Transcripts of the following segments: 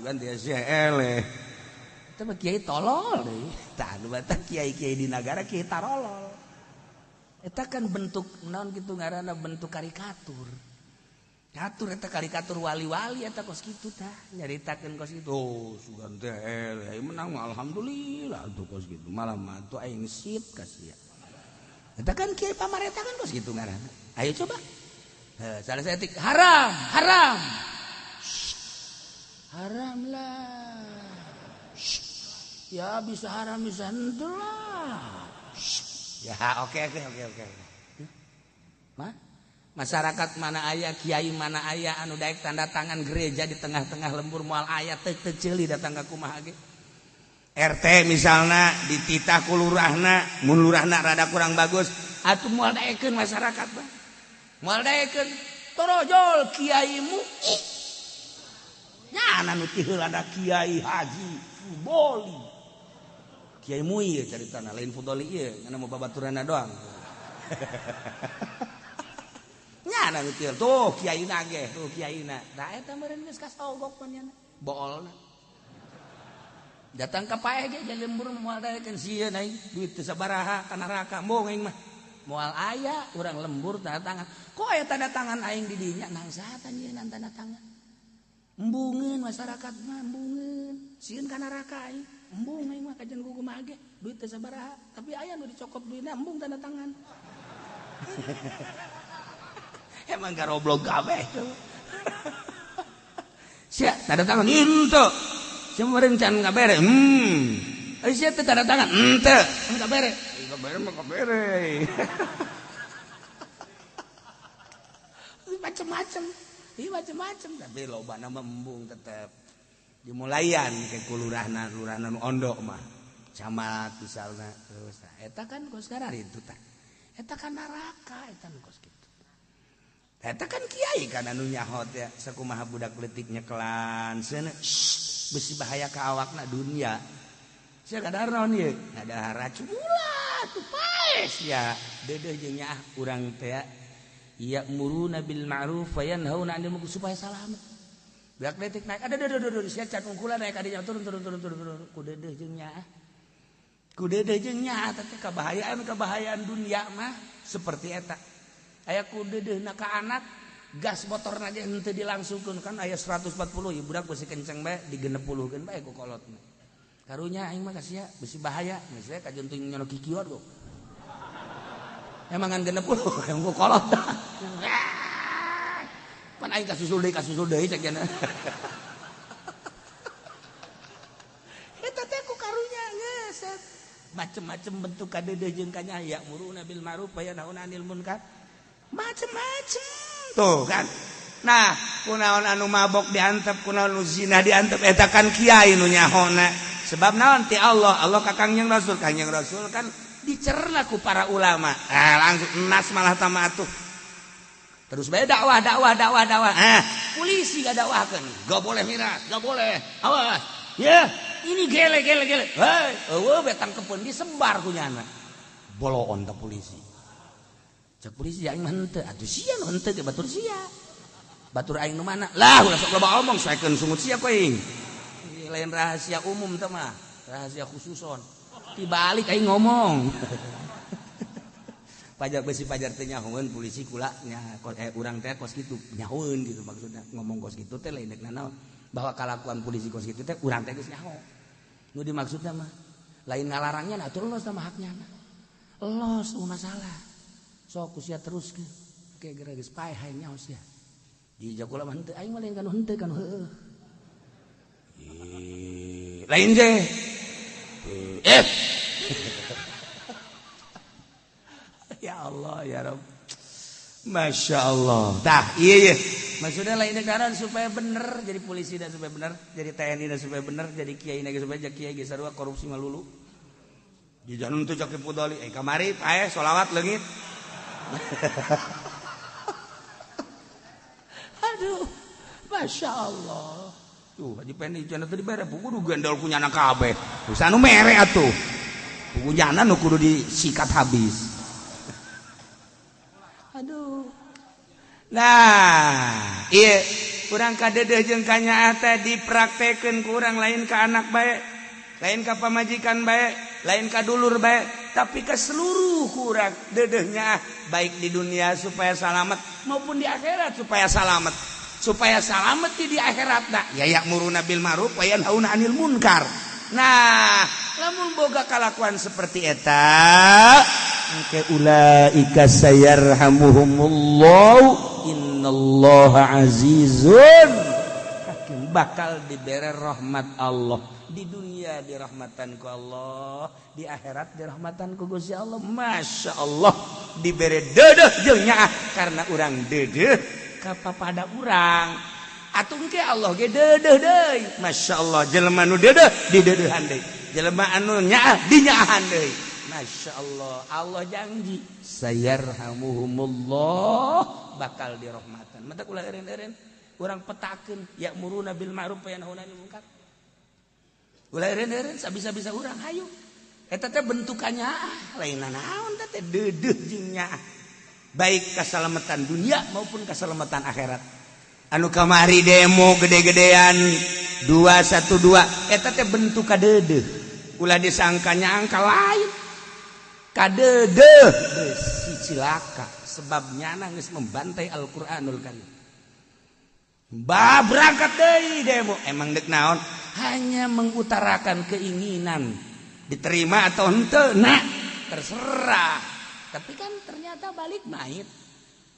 sugan teh sia eleh. Eta mah kiai tolol deui. Tah nu batak kiai-kiai di nagara kiai tarolol. Eta kan bentuk naon kitu ngaranna bentuk karikatur. Katur eta karikatur wali-wali eta kos kitu tah nyaritakeun kos kitu. Oh, sugan teh eleh menang mah alhamdulillah tuh kos kitu. Malah mah tuh aing sip ka sia. Eta kan kiai pamarentah kan kos kitu ngaranna. Ayo coba. Heh, salah saeutik haram, haram. Shh. Haram lah. Shh. Ya bisa haram bisa henteu lah. Shh. Ya oke. Mah masyarakat mana aya kiai mana aya anu daek tanda tangan gereja di tengah-tengah lembur moal aya teu teu ceuli datang ka kumaha ge. RT misalna dititah ku lurahna, mun lurahna rada kurang bagus atuh moal daekeun masyarakat mah. Moal daekeun torojol kiaimu. Nyana nu ti heula da kiai haji Fudoli. Kiai mui caritana lain Fudoli ieu ngana mau babaturanna doang. Nyana nu ti tuh kiaina ge tuh kiaina. Tah eta meureun geus kasogok pan nyana boolna. Datang ka paeh ge jadi lembur moal daekeun sieun aing duit teu sabaraha ka neraka embung aing mah. Moal aya urang lembur tanda tangan. Kok aya tanda tangan aing di dinya nang saha nyieun tanda tangan. Embungeun masyarakat mah embungeun sieun ka neraka aing. Embung aing mah kajen kumaha ge duit teu sabaraha tapi aya nu dicokot duitna embung tanda tangan. Emang garoblog kabeh tuh. Sia tanda tangan henteu. Sia meureun can ngabere. Sia teh tanda tangan henteu. Ngabere. Ngabere mah ngabere. Macem-macem. Ieu macem-macem tapi lobana mah embung tetep. Dimulayan ke kulurahna, lurahna nu ondok mah. Camat misalna terus eta kan kos kararitu tah. Eta kan neraka eta nu kos kitu. Eta kan kiai kan anu nyaho teh sakumaha budak leutik nyekelan seuneu besi bahaya ka awakna dunia. Sia kadar naon ieu? Ngadahar racun ulah tuh paes ya. Deudeuh jeung nyaah urang teh ya'muruna bil ma'ruf wa yanhauna 'anil munkar supaya salamet. Budak leutik naik ada deudeuh sia can ungkulan naik kadinya turun ku deudeuh jeung nyaah. Ku deudeuh jeung nyaah teh kabahayaan dunia mah seperti eta. Aya ku deudeuhna ka anak gas motorna ge henteu dilangsungkeun kan aya 140 ieu budak beusi kenceng bae di-60keun bae ku kolotna. Karunya aing mah ka sia beusi bahaya geus we kajeun teuing nyono kikieuan kok. Emang ngan 60 yang ku kolot. Pan aing kasusul deui cek jana. Eta teh ku karunya geus macem-macem bentuk kadeudeuh jeung kanya ya muruna bil ma'ruf wa yanhauna 'anil munkar. Macem-macem tuh kan. Nah, kunaon anu mabok diantep, kunaon nu zina diantep eta kan kiai nu nyahona. Sebab naon ti Allah, Allah ka Kangjeng Rasul, Kangjeng Rasul kan dicerna ku para ulama. Ah, langsung enas malah tamatuh. Terus bae dakwah. Ah, polisi gak dakwahkeun. Gak boleh miras, gak boleh. Awas. Ya, ini gele. Hei, eueuh bae tangkepeun disebar ku nyana. Boloon ta polisi. Cek polisi aing mah henteu, atuh sia nu henteu ge batur sia. Batur aing nu mana? Lah ulah sok loba omong saekeun sungut sia ku aing. Lain rahasia umum teh mah, rahasia khususon. Dibalik aing ngomong. Pajar besi pajar teh nyahoeun polisi kula nya urang teh kos kitu nyahoeun gitu maksudna ngomong kos kitu teh lain deuk nanaon bahwa kalakuan polisi kos kitu teh urang teh geus nyaho. Nu dimaksudna mah lain ngalarangnya atuh los sama haknya. Los masalah. Sok ku sia teruskeun. Oke geura geus paeh hayang nyaho sia. Di jakula mah henteu aing mah lain kanu henteu kanu heueuh. Lain je. Ya Allah ya Rabb. Masya Allah. Tah iya. Maksudnya lain negara supaya bener jadi polisi dan supaya bener, jadi TNI dan supaya bener, jadi kiai dan supaya jadi kiai geus sarua korupsi malulu. Di janun teh cak pudoli, kamari paeh sholawat leungit. Aduh, Masya Allah. Tuh, Haji Pendi cenah teu dibere kudu gendol ku nyana kabeh. Geus anu mere atuh. Buku nyana nu kudu disikat habis. Aduh. Nah, iya. Urang kadedeh jeung kanyaah teh dipraktekeun ku urang, lain ka anak bae, lain ka pamajikan bae, lain ka dulur bae, tapi ke seluruh urang dedehnya, baik di dunia supaya salamet maupun di akhirat supaya salamet. Supaya salamet di akhirat nah ya ya'muruna bil ma'ruf wa yanhauna 'anil munkar. Nah, lamun boga kalakuan seperti eta engke ulaika sayarhamuhumullah innallaha azizun hakim, bakal dibere rahmat Allah. Di dunia dirahmatan ku Allah, di akhirat dirahmatan ku Gusti Allah. Masya Allah, dibere dedeh jeung nyaah karena urang dedeh kapapada urang. Atuh engke Allah ge dedeh deui. Masya Allah, jelema nu dedeh didedeuhan deui, jelema anu nyaah dinyaahan deui. Masya Allah, Allah janji sayarhamuhumullah, bakal dirahmatan. Matak ulah eureun-eureun urang petakeun ya'muruna bil ma'ruf wa yanhauna 'anil munkar. Ulah eureun-eureun sabisa-bisa urang hayu. Eta teh bentukannya lain naon teh dedeuh jeung nyaah. Baik keselamatan dunia maupun keselamatan akhirat. Anu kamari demo gede-gedean 212 eta teh bentuk kadedeuh. Ulah disangkanya angka lain. Kadedeuh si cilaka sebab nyana geus membantai Al-Qur'anul Karim. Bah berangkat deui demo, emang dek naon? Hanya mengutarakan keinginan, diterima atau henteu nah terserah. Tapi kan ternyata balik mait.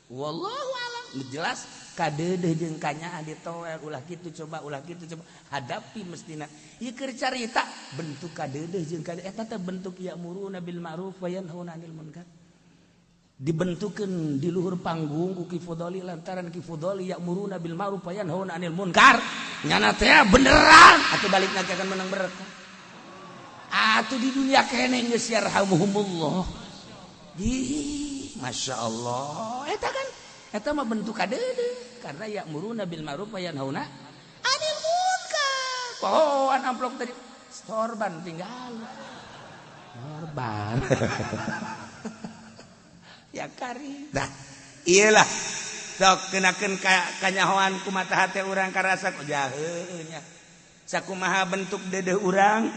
Wallahu alam, jelas kadedeh jeung kanyaah ditoel ulah kitu coba, ulah kitu coba, hadapi mestina. Ieu keur carita bentuk kadedeh jeung kadedeh eta teh bentuk ya'muruna bil ma'ruf wa yanhauna 'anil munkar. Dibentukeun di luhur panggung ku Ki Fudoli lantaran Ki Fudoli ya'muruna bil ma'ruf wa yanhauna 'anil munkar. Nyana teh beneran atuh balikna akan menang berkah. Atuh di dunia keneh geus yarhamuhumullah. Ih, Masya Allah. Eta kan eta mah bentuk kadedeh karena ya'muruna bil ma'ruf wa yanhauna 'anil munkar. Pohoan amplop tadi sorban tinggal. Sorban. Ya kari. Dah, iyalah. Sok kenakeun kanyahoan ku mata hate urang karasa ku jaheunya. Sakumaha bentuk dedeh urang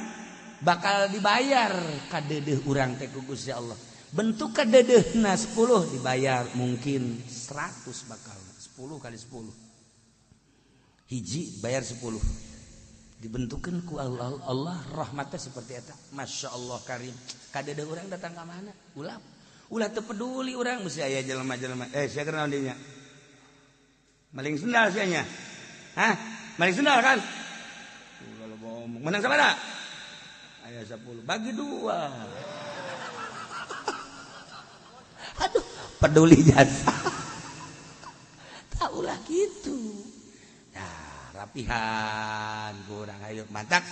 bakal dibayar kadedeh urang teh ku Gusti Allah. Bentuk kadedehna 10 dibayar mungkin 100 bakal 10 kali 10. Hiji bayar 10. Dibentukeun ku Allah, Allah rahmatnya seperti eta. Masya Allah karim. Kadedeh urang datang ka mana? Ulah. Ulah teu peduli urang mesti aya jelema-jelema. Sia keur naon dinya? Maling sendal sia nya. Hah? Maling sendal kan? Kalau bohong. Menang sabaraha? Aya 10. Bagi 2. Aduh, peduli jasa. Taulah gitu. Nah, rapihan kurang ayo mantak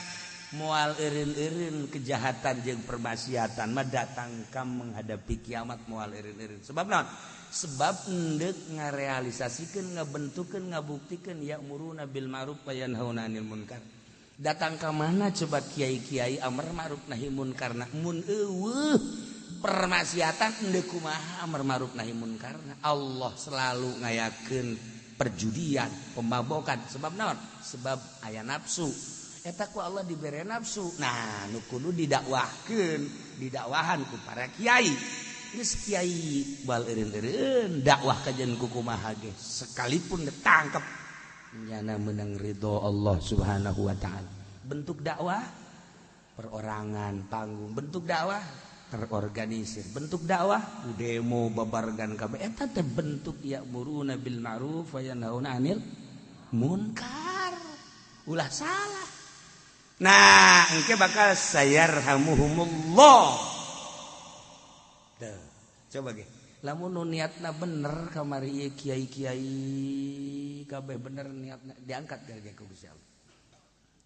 moal eureun-eureun kejahatan jeung permaksiatan mah datang ka menghadapi kiamat moal eureun-eureun. Sebab naon? Sebab endek ngarealisasikeun, ngabentukeun, ngabuktikeun ya'muruna bil ma'ruf wa yanhauna 'anil munkar. Datang ka mana coba kiai-kiai amar ma'ruf nahi munkarna mun eueuh permaksiatan endek kumaha amar ma'ruf nahi munkarna. Allah selalu ngayakeun perjudian, pemabokan. Sebab naon? Sebab aya nafsu. Eta ku Allah dibere nafsu. Nah, nu kudu didakwahkeun, didakwahan ku para kiai. Geus kiai bal eureun-eureun dakwah kajen ku kumaha ge sekalipun ditangkep nyana menang ridho Allah Subhanahu wa taala. Bentuk dakwah perorangan panggung, bentuk dakwah terorganisir, bentuk dakwah demo babargan kabeh eta teh bentuk ya'muruna bil ma'ruf wa yanhauna 'anil munkar. Ulah salah. Nah, engke bakal sayarhamuhumullah. Tuh, coba ge. Lamun nu niatna bener kamari ieu kiai-kiai kabeh bener niatna diangkat ge ku Gusti Allah.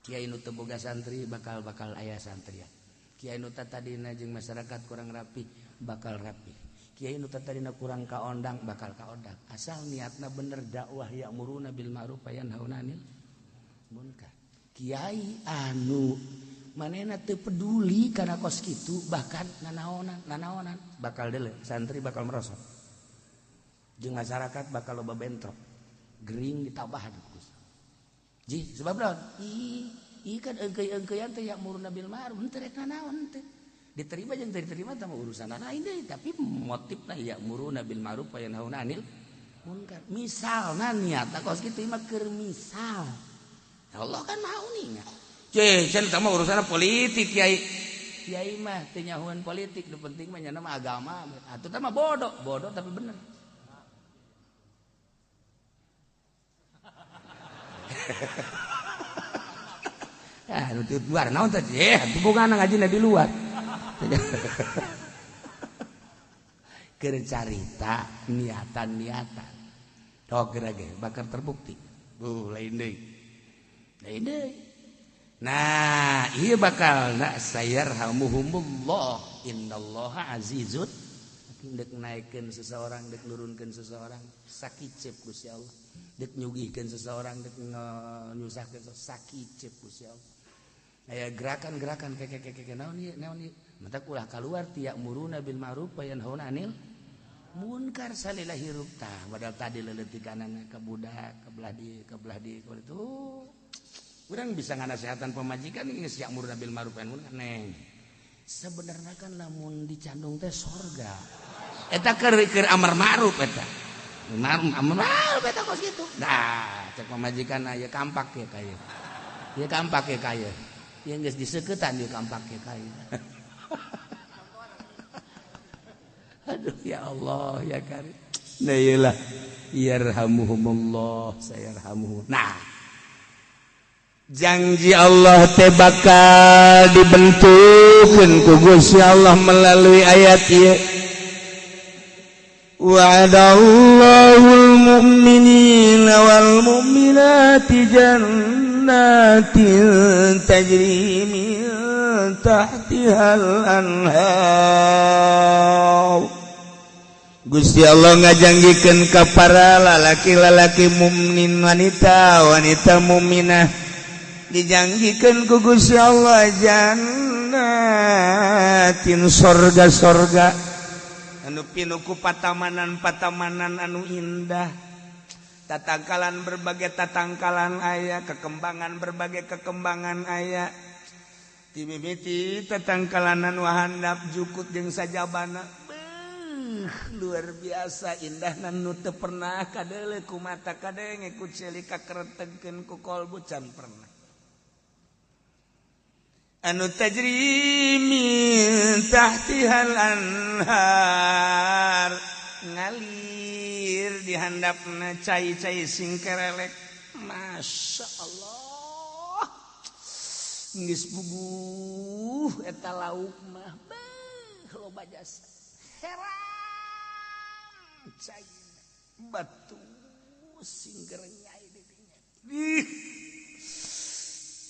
Kiai nu teu boga santri bakal aya santrian. Kiai nu tadina jeung masyarakat kurang rapi bakal rapi. Kiai nu tadina kurang kaondang bakal kaondang. Asal niatna bener dakwah ya'muruna bil ma'ruf wa yanhauna 'anil munkar. Kiai anu manehna teu peduli kana kos kitu bahkan nanaonan bakal deuleu santri bakal merosot. Jeung masyarakat bakal loba bentrok. Gering ditabahan ku Gusti. Jih sebab naon? Ih kan engkeuy-engkeuyan teh ya'muruna bil ma'ruf henteu rek nanaon teh. Diterima jeung teu diterima tah urusan lain deui, tapi motifna ya'muruna bil ma'ruf wa yanhauna 'anil munkar. Misalna niatna kos kitu mah keur misal. Allah kan maha uninga. Ceh, cenah tah mah urusanna politik kiai. Kiai mah teu nyahuan politik, nu penting mah nya mah agama. Atuh tah mah bodoh, bodoh tapi bener. Ah, nu di luar naon teh? Hubungan ngajina di luar. Keur carita niatan-niatan. Tok geura ge bakal terbukti. Lain deui. Lain deui. Nah, ieu bakal na sayarhamuhumullah innallaha azizun. Dek naikkeun seseorang, dek nurunkeun seseorang, sakicep Gusti Allah. Dek nyugihkeun seseorang, dek nyusahkeun sakicep Gusti Allah. Aya gerakan-gerakan keke naon ieu naon ieu. Mata ulah kaluar ti ya'muruna bil ma'ruf wa yanhauna 'anil munkar salila hirup tah. Padahal tadi leuleutikannana ka budak, ka belah dieu, ka belah dieu, ka itu. Urang bisa nganasehatan pamajikan geus ya'muruna bil ma'ruf wa yanhauna neng. Sebenarnya kan lamun dicandung teh sorga. Eta keur amar ma'ruf eta. Amar ma'ruf eta kos kitu. Nah, cek pamajikan aya kampak ya kaya. Ieu kampak ya kaya. Ieu geus diseuketan ieu kampak ya kaya. Aduh ya Allah ya karim. Nah iyalah yarhamuhumullah sayarhamuhum. Nah, janji Allah teh bakal dibentukkeun ku Gusti Allah melalui ayat ieu. Wa'adallahu al-mu'minina wal mu'minati jannatin tajri min tahtihal anhar. Gusti Allah ngajanjikeun ka para lalaki-lalaki mukmin wanita wanita mukminah dijanjikeun ku Gusti Allah jannatin sorga-sorga anu pinuh ku patamanan-patamanan anu indah, tatangkalan berbagai tatangkalan aya, kekembangan berbagai kekembangan aya, timimiti tatangkalan anu handap jukut jeung sajabana. Luar biasa indah nu teu pernah kadeuleu ku mata kadenge ku ceuli kakeretengkeun ku kolbu can pernah. Anu tajri min tahtihal anhar, ngalir di handapna cai-cai singkerelek. Masya Allah, geus puguh eta lauk mah beuh loba jasa. Herang cai batu singgerenyai di dinya. Ih,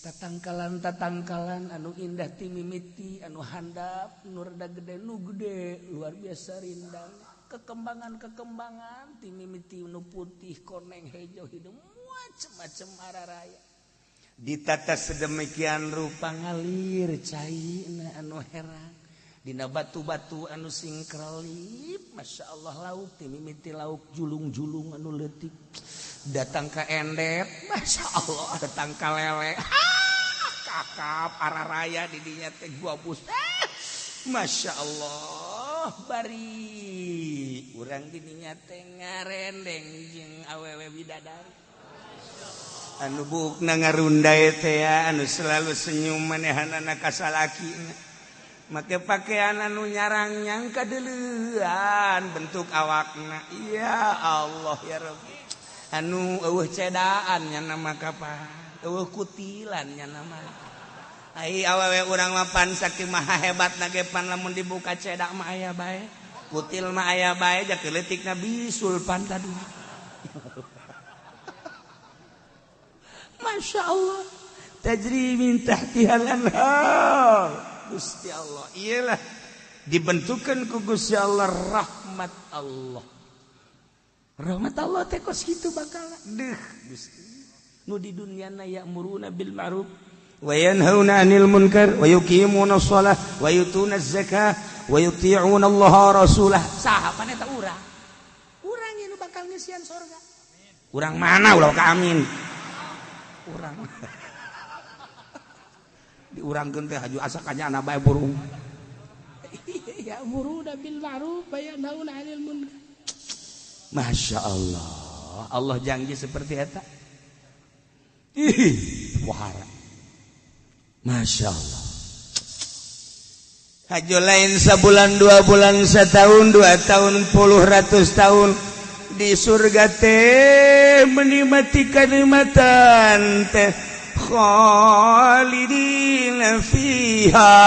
tatangkalan-tatangkalan anu indah ti mimiti anu handap nu rada gede nu gede luar biasa rindang, kekembangan-kekembangan ti mimiti nu putih koneng hejo hidung macem-macem araraya ditata sedemikian rupa ngalir caina anu herang dina batu-batu anu singkrelip. Masya Allah lauk ti mimiti lauk julung-julung anu leutik datang ke endep, Masya Allah datang ke lele, kakap araraya di dinya teh gua bus. Masya Allah bari urang di dinya teh ngarendeng jeung awewe bidadari anu buukna ngarunday teh anu selalu senyum manehanana ka salakina, make pakaian anu nyarang nyangka deuleuan bentuk awakna. Ya Allah ya Rabbi, anu eueuh cedaan nya nama kapan, eueuh kutilan nya nama. Ai awewe urang mah pan saking maha hebatna ge pan lamun dibuka cedak mah aya bae, kutil mah aya bae, ja keleutikna bisul pan tadua. Masya Allah tajri min tahtihal anhar. Gusti Allah iyalah dibentukkan ku Gusti Allah rahmat Allah. Rahmat Allah teh kos kitu bakal deuh Gusti. Nu di dunyana ya'muruna bil ma'ruf wa yanhauna 'anil munkar wa yuqimuna shalah wa yutuna zakah wa yuti'una Allah rasulah. Saha pan eta urang? Urang nu bakal ngisian sorga. Urang mana ulah ka amin. Urang. Diurangkeun teh haju asa kanyana bae burung. Ya'muruna bil ma'ruf wa yanhauna 'anil munkar. Masya Allah, Allah janji seperti eta. Ih, wahara. Masya Allah. Hajo lain sabulan, 2 bulan, setahun, 2 tahun, puluh ratus tahun di surga teh menikmati kenikmatan teh khalidina fiha.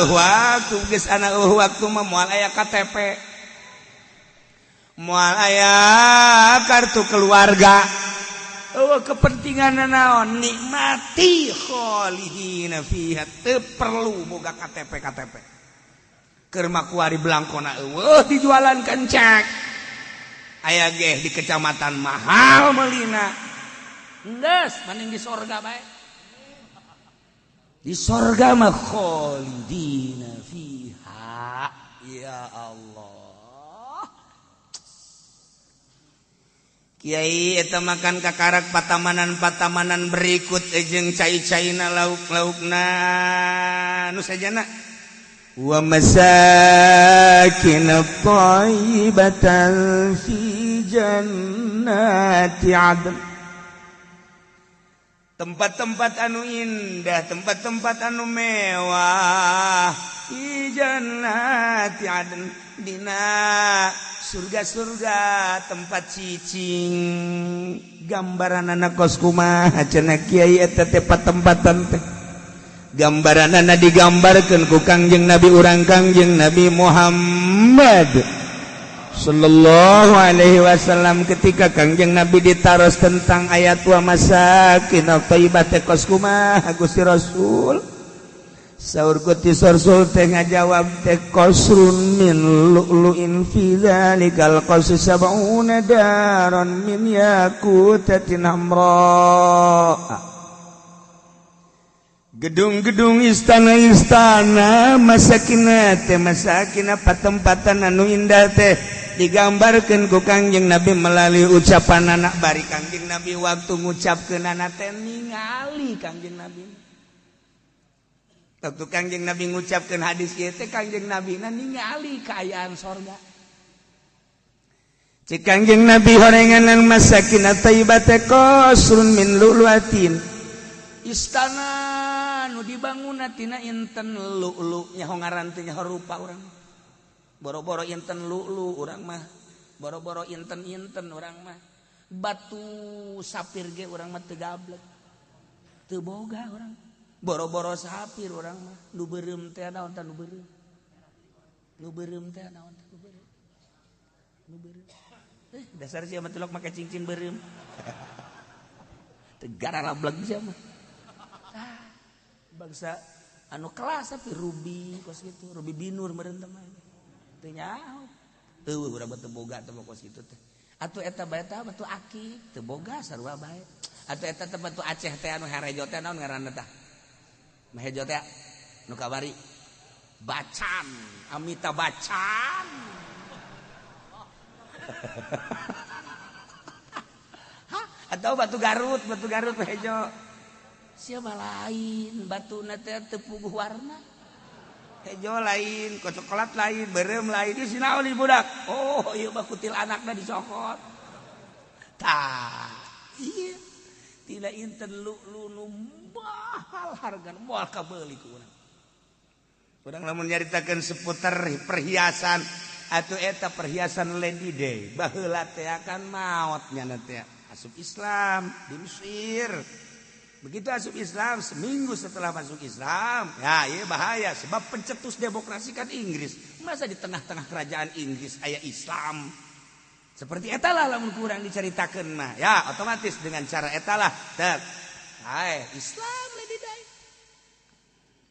Waktu geus ana waktu mah moal aya KTP, moal aya kartu keluarga. Oh, kepentingan naon? Nikmati khalidina fiha, teu perlu boga KTP. KTP keur makuari belangkona eueuh, dijualan kencek aya ge di kecamatan mahal meulina. Geus mending di sorga bae. Di sorga mah khalidina fiha. Ya Allah. Kiai, eta makan kakarak patamanan-patamanan berikut jeung cai-caina, lauk-laukna nu sajana wa masakin thayyibatan fi jannati adn, tempat-tempat anu indah, tempat-tempat anu mewah, fi jannati adn, dina surga-surga tempat cicing. Gambaran anak kos kumaha cenah, Kiai, eta teh tempatan teh? Gambaran anak digambarkeun ku Kangjeng Nabi urang, Kangjeng Nabi Muhammad sallallahu alaihi wasallam, ketika Kangjeng Nabi ditaros tentang ayat wa masakin thayyibah teh kos kumaha, Gusti Rasul? Saur Gusti Rasul teh ngajawab teh qasrun min lu'lu'in fi dzalikal qasri sab'una daran min yakutatin hamra. Gedung-gedung, istana-istana, masakina teh, masakina patempatan anu indah teh digambarkeun ku Kangjeng Nabi melalui ucapan anak. Bari Kangjeng Nabi waktu ngucapkeun anak teh ningali Kangjeng Nabi. Waktu Kangjeng Nabi ngucapkeun hadis ieu teh, Kangjeng Nabi na ningali kaayaan sorga. Cek Kangjeng Nabi, horenganan masakin thayyibah teh qasrun min lu'lu'atin, istana nu dibangun tina inten lu'lu. Nyaho ngaran teh, nyaho rupa urang, boro-boro inten lu'lu urang mah, boro-boro inten-inten urang mah, batu sapir ge urang mah teu gablek, teu boga urang. Boro-boro sapir urang mah, nu beureum teh naon tah? Nu beureum, nu beureum teh naon tah? Nu beureum, nu beureum, eh dasar sia mah tilok make cincin beureum, teu gararablek sia mah. Ah, bangsa anu kelas tapi ruby kos gitu, ruby binur meureun teh mah teu nyaho. Eueuh, urang mah teu boga teh kos kitu teh. Atuh eta bae tah batu akik teu boga, sarua bae. Atuh eta teh batu Aceh teh anu herejo teh naon ngaranna tah? Hejo teh nu kabari Bacan, Amita Bacan. Hah? Atau batu Garut, batu Garut hejo. Siapa lain batu teh teu puguh warna. Hejo lain, kok coklat lain, beureum lain. Ieu sinaon ieu budak? Oh, ieu mah kutil anakna dicokot. Tah, iya. Tina inten lu'lu nu mahal hargana moal kabeuli ku urang. Urang lamun nyaritakeun seputar perhiasan atau eta perhiasan Lady Day baheula teh akan maot nyana teh asup Islam di Mesir. Begitu asup Islam, seminggu setelah masuk Islam, ya iya bahaya sebab pencetus demokrasi kan Inggris. Masa di tengah-tengah kerajaan Inggris aya Islam? Seperti etalah lamun kurang diceritakan mah, ya otomatis dengan cara etalah. Tek, hai Islam Lady Day.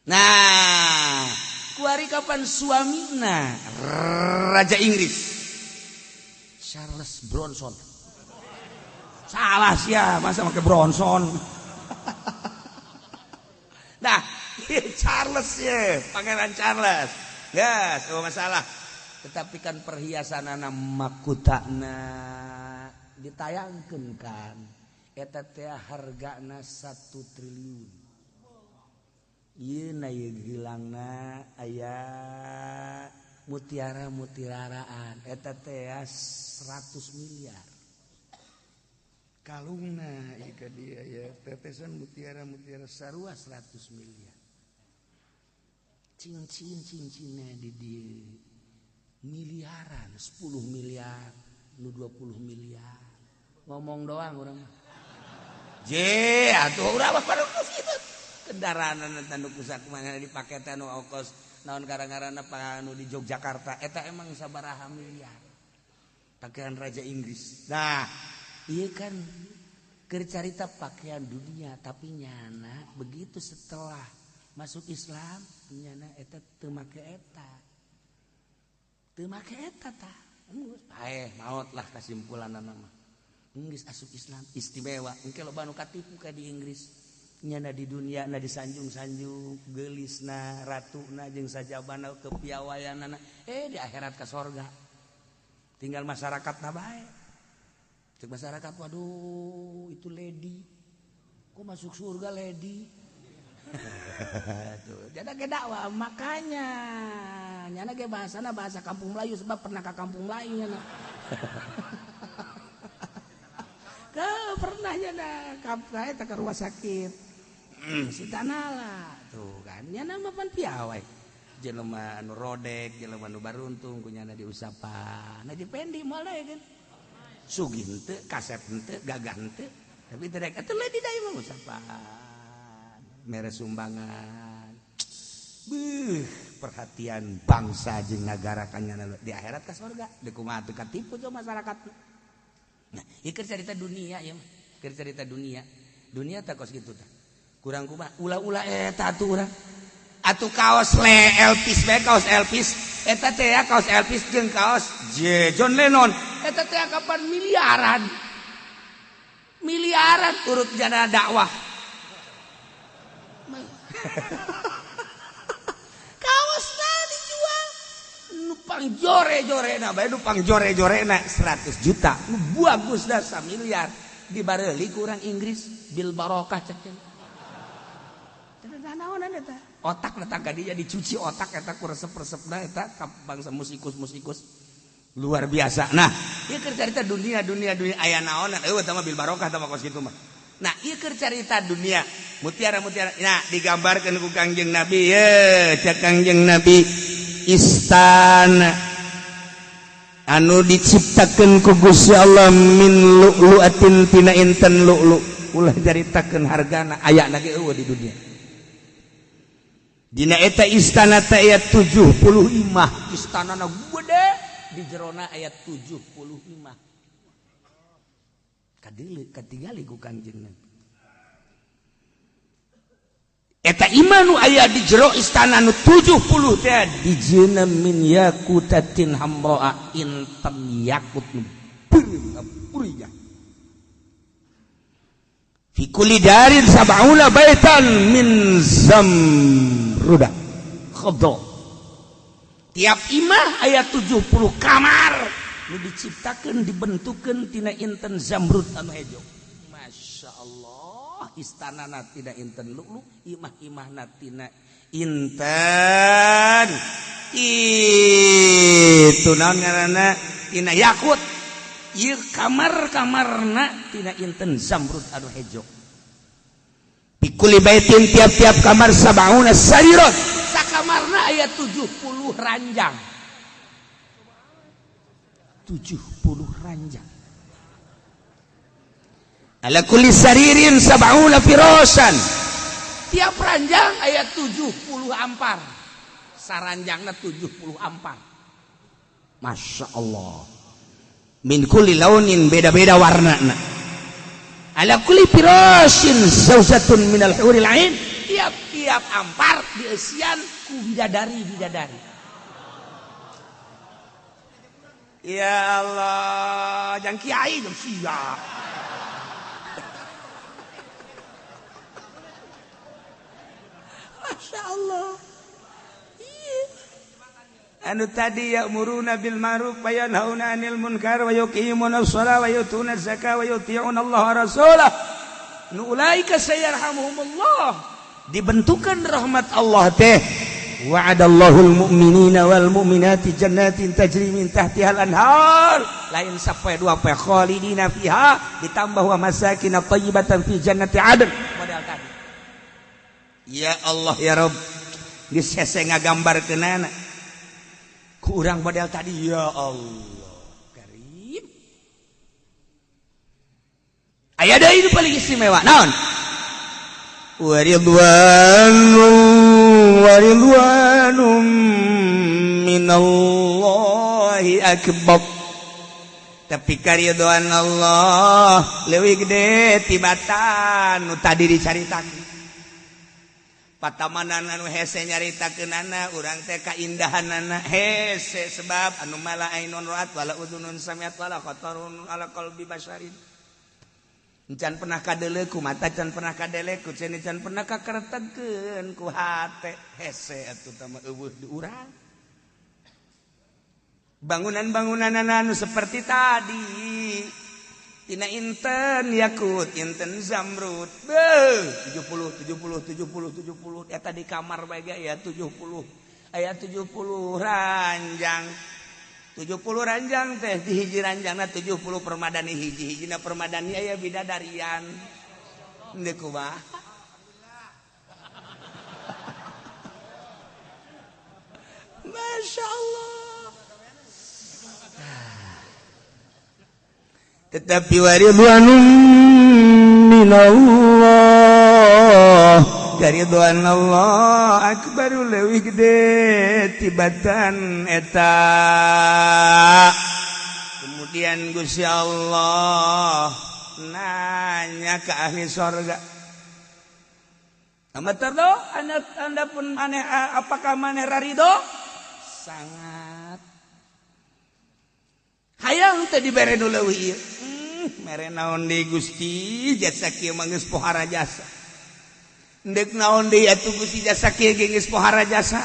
Nah, kuari kapan suamina Raja Inggris Charles Bronson. Salah sih ya, masa pakai Bronson. Nah, Charles ya, Pangeran Charles. Ya, yes, oh masalah. Tetapi kan perhiasan anak makutana ditayangkan kan. Eta teh hargana 1 triliun. Ieu na ieu gilangna aya mutiara-mutiaraan eta teh 100 miliar. Kalungna ieu ka dieu ya tetesan mutiara-mutiara sarua 100 miliar. Cincin-cincinna di dieu miliaran, 10 miliar, nu 20 miliar. Ngomong doang urang mah. Je, atuh urang mah pada kitu. Kendaraan anu kusakumaha dipake teh nu ongkos naon karang-karana anu di Yogyakarta eta emang sabaraha miliar. Pakaian Raja Inggris. Nah, ieu kan keur carita pakaian dunia tapi nyana begitu setelah masuk Islam nyana eta teu make eta. Teu make eta tah. Geus paeh maot lah kasimpulanna mah. Geus asup Islam istimewa. Engke loba nu katipu ka di Inggris. Nyana di dunia na disanjung-sanjung geulisna ratuna jeung sajabana kepiawaianana di akhirat ka sorga tinggal masyarakatna bae cek masyarakat waduh itu lady kok masuk surga lady tuh jada ge dakwah makanya nyana ge bahasana bahasa kampung Melayu sebab pernah ka kampung Melayu nyana ke pernah nyana kampung eta ka rumah sakit si tanala tuh kan nyana mah pan piawai jelema anu rodek jelema anu baruntung ku nyana diusapan nah dipendi moal deui kan sugih henteu kasep henteu gagah henteu tapi teu rek atuh leuwih deui mah usapan mere sumbangan beuh perhatian bangsa jeung nagara ka nyana di akhirat ka surga deui kumaha teu katipu tuh masyarakat. Nah ieu keur carita dunia ieu mah keur carita dunia dunia teh kos kitu tah kurang kumaha ulah-ulah eta atuh urang atuh kaos le Elvis bae kaos Elvis eta teh ya kaos Elvis jeung kaos J John Lennon eta teh kapan miliaran miliaran urut jana dakwah kaosna dijual nu pangjore-jorena bae nu pangjore-jorena 100 juta nu bagus da samiliar dibareuli ku urang Inggris bil barokah cek otak datang ka dinya dicuci otak eta ku resep-resepna eta ka bangsa musikus-musikus luar biasa. Nah, ieu keur carita dunia dunia dunia aya naonan eueuh tah mah bil barokah tah mah kos kitu mah. Nah, ieu keur carita dunia mutiara-mutiara. Nah, digambarkeun ku Kangjeng Nabi ye, cek Kangjeng Nabi istana anu diciptakeun ku Gusti Allah min lu'lu'atin tina inten lu'lu. Ulah caritakeun hargana aya na ge eueuh di dunia. Dina eta istana teh aya 70 imah, istanana gede di jerona aya 70 imah. Kadeuleu katingali ku Kangjeng Nabi. Eta imah nu aya di jero istana nu 70 teh dijieuna min yakutatin hamraa inten yakut nu beureum. Fi kulli darin sab'una baitan min zamruda khadra. Tiap imah aya 70 kamar nu diciptakeun dibentukeun tina inten zamrud anu hejo. Masya Allah, istanana tina inten lu'lu, imah-imahna tina inten itu naon ngaranna tina yakut. Ieu kamar-kamarna tina inten zamrud anu hejo. Pikuli baitin tiap-tiap kamar sab'una sariron. Sakamarna aya 70 ranjang. 70 ranjang. Ala kulli saririn sab'una firasan. Tiap ranjang aya 70 ampar. Saranjangna 70 ampar. Masya Allah. Min kulli launin beda-beda warna. Ala kulli firashin zauzatun minal huril ain. Tiap-tiap ampar dieusian ku bidadari-bidadari. Ya Allah, jangan kiai jam siap. Masya Allah. Anu tadi ya'muruna bil ma'ruf wa yanhauna 'anil munkar wa yuqimuna shalah wa yu'tuna zakah wa yuti'una Allah wa rasulah. Nu ulaika sayarhamuhumullah. Dibentukan rahmat Allah teh. Wa'adallahu al-mu'minina wal mu'minati jannatin tajri min tahtihal anhar. Lain sapoe dua poe khalidina fiha ditambah wa masakin thayyibatan fi jannati adn. Model tadi. Ya Allah ya Rabb. Geus hese ngagambarkeunana. Ku urang model tadi ya Allah. Karim. Aya deui nu paling istimewa naon? Waridwanum minallahi akbar. Tapi karidhoan Allah leuwih gede tibatan nu tadi dicaritakeun. Patamanan anu hese nyaritakeunana urang teh kaindahanana hese sebab anu mala ainun ra'at wala udhunun sami'at wala khatarun ala qalbi basyarin. Can pernah kadele ku mata, can pernah kadele ku ceuni, can pernah kakertekeun ku hate. Hese atuh tah mah eueuh di urang. Bangunan-bangunan anu seperti tadi tina inten yakut, inten zamrud. Beuh, 70 70 70 70 eta di kamar bae ge aya 70. Aya 70 ranjang. 70 ranjang teh di hiji ranjangna 70 permadani hiji-hijina permadani aya bidadarian. Deuk kumaha? Masya Allah. Tetapi waridwanum minallah, karidwan Allah akbaru leuwih gede tibatan eta. Kemudian Gusti Allah nanya ke ahli sorga, "Ama tardo, anda pun maneh, apakah maneh rarido?" Sangat. Hayang teh dibere nu leuwih ieu. Mere naon deui Gusti, jasa kieu mah geus pohara jasa. Ndek naon deui atuh Gusti jasa kieu ge geus pohara jasa.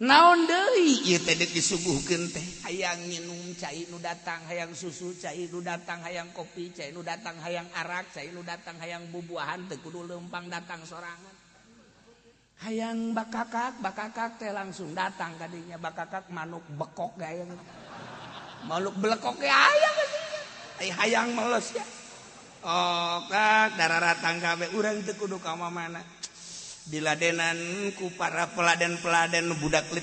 Naon deui ieu teh deuk disuguhkeun teh. Hayang nginum cai nu datang, hayang susu cai nu datang, hayang kopi cai nu datang, hayang arak cai nu datang, hayang bubuahan teu kudu leumpang datang sorangan. Hayang bakakak, bakakak teh langsung datang kadinya. Bakakak manuk bekok gaya. Manuk belekok ge aya kadinya. Ai hayang meles ya. Oh, kak dararatang kabeh urang teu kudu ka mana. Diladenan ku para peladen-peladen budak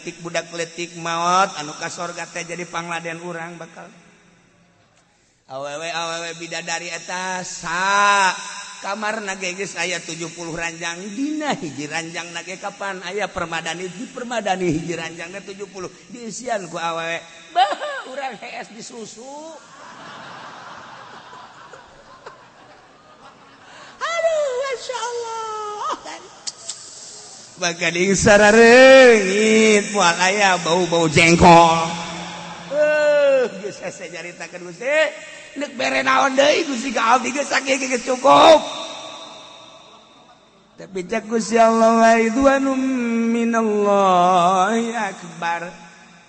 letik maot anu ka sorga teh jadi pangladen urang bakal. Awewe-awewe bidadari eta sa kamar nage geus aya 70 ranjang, dina hiji ranjang nage kapan aya permadani, di permadani hiji ranjangna 70 diisian ku awewe. Bah, urang hees disusu. Aduh, Masya Allah. Bagading sarareungit moal aya bau-bau jengkol. Geus hese nyaritakeun Gusti. Deuk bere naon deui Gusti ka abdi geus sakieu geus cukup. Tapi cek Gusti Allah wa ridwanum minallahi akbar.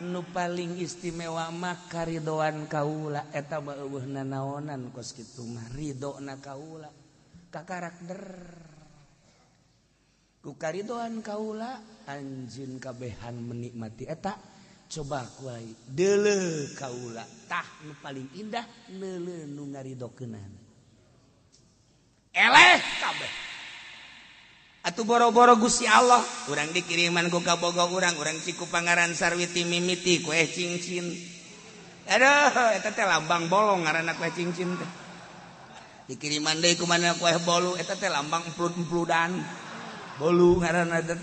Nu paling istimewa mah karidoan kaula eta mah eueuh nanaonan kos kitu mah ridona kaula kakarak der. Ku karidoan kaula anjeun kabehan menikmati eta. Coba kuai deuleu kaula tah nu paling indah neuleu nu ngaridokeunana. Eleh kabeh. Atuh boro-boro Gusti Allah, urang dikiriman ku kabogo urang, urang ciku Pangaran Sarwiti mimiti kue cincin. Aduh, eta teh lambang bolong ngaranna kue cincin teh. Dikiriman deui ku mana kue bolu, eta teh lambang emplut-empludan. Bolu ngaranna teh.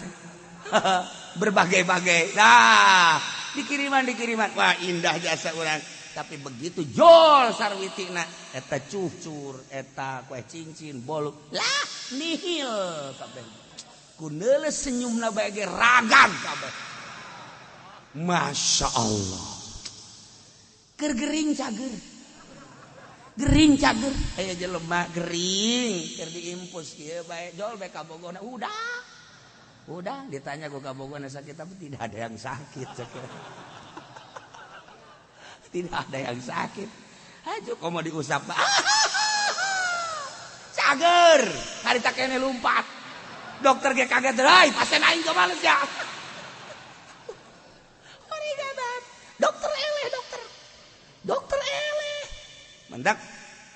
Berbagai-bagai. Nah, dikiriman. Wah, indah jasa urang. Tapi begitu jol sarwitina eta cucur, eta kue cincin, bolu. Lah, nihil kabeh. Ku neuleus senyumna bae ge ragam kabeh. Masya Allah. Keur gering cager. Gering cager. Aya jelema gering keur diimpus kieu bae jol bae ka Bogorna. Udah. Udah ditanya ku ka Bogorna sakit tapi tidak ada yang sakit. Tidak ada yang sakit. Ayo komo diusap. Cager, harita kene lompat. Dokter ge kaget, "Hai, pasien aing kumaha ya?" Dokter eleh, dokter. Dokter eleh. Mendak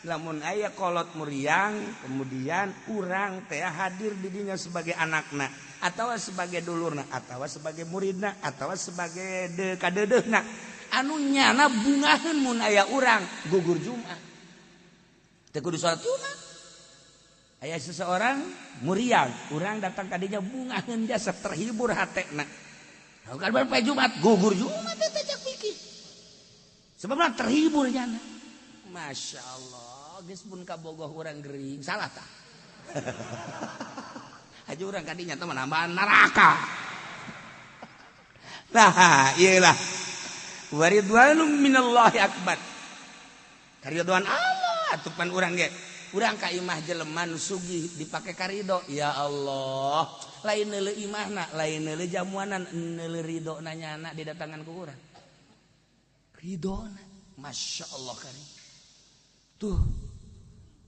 lamun aya kolot muriang, kemudian urang teh hadir di dinya sebagai anakna atau sebagai dulurna atau sebagai muridna atau sebagai kadeudeuhna anu nyana bungaheun mun aya urang gugur Jumat. Teu kudu salat Jumat. Aya seseorang muriang, urang datang ka dinya bungaheun jasa terhibur hatena. Kan bae Jumat, gugur Jumat teh cak pikir. Sebabna terhibur nyana. Masya Allah, geus pun kabogoh urang gering, salah tah. Haji urang kadinya teh menambah neraka. Nah, iyalah. Waridwanum minallahi akbar. Karidhoan Allah atuh pan urang ge. Urang ka imah jelema nu sugih dipake karido. Ya Allah, lain neuleuh imahna, lain neuleuh jamuanan, neuleuh ridona nyana didatangan ku urang. Ridona, Masya Allah karim. Tuh,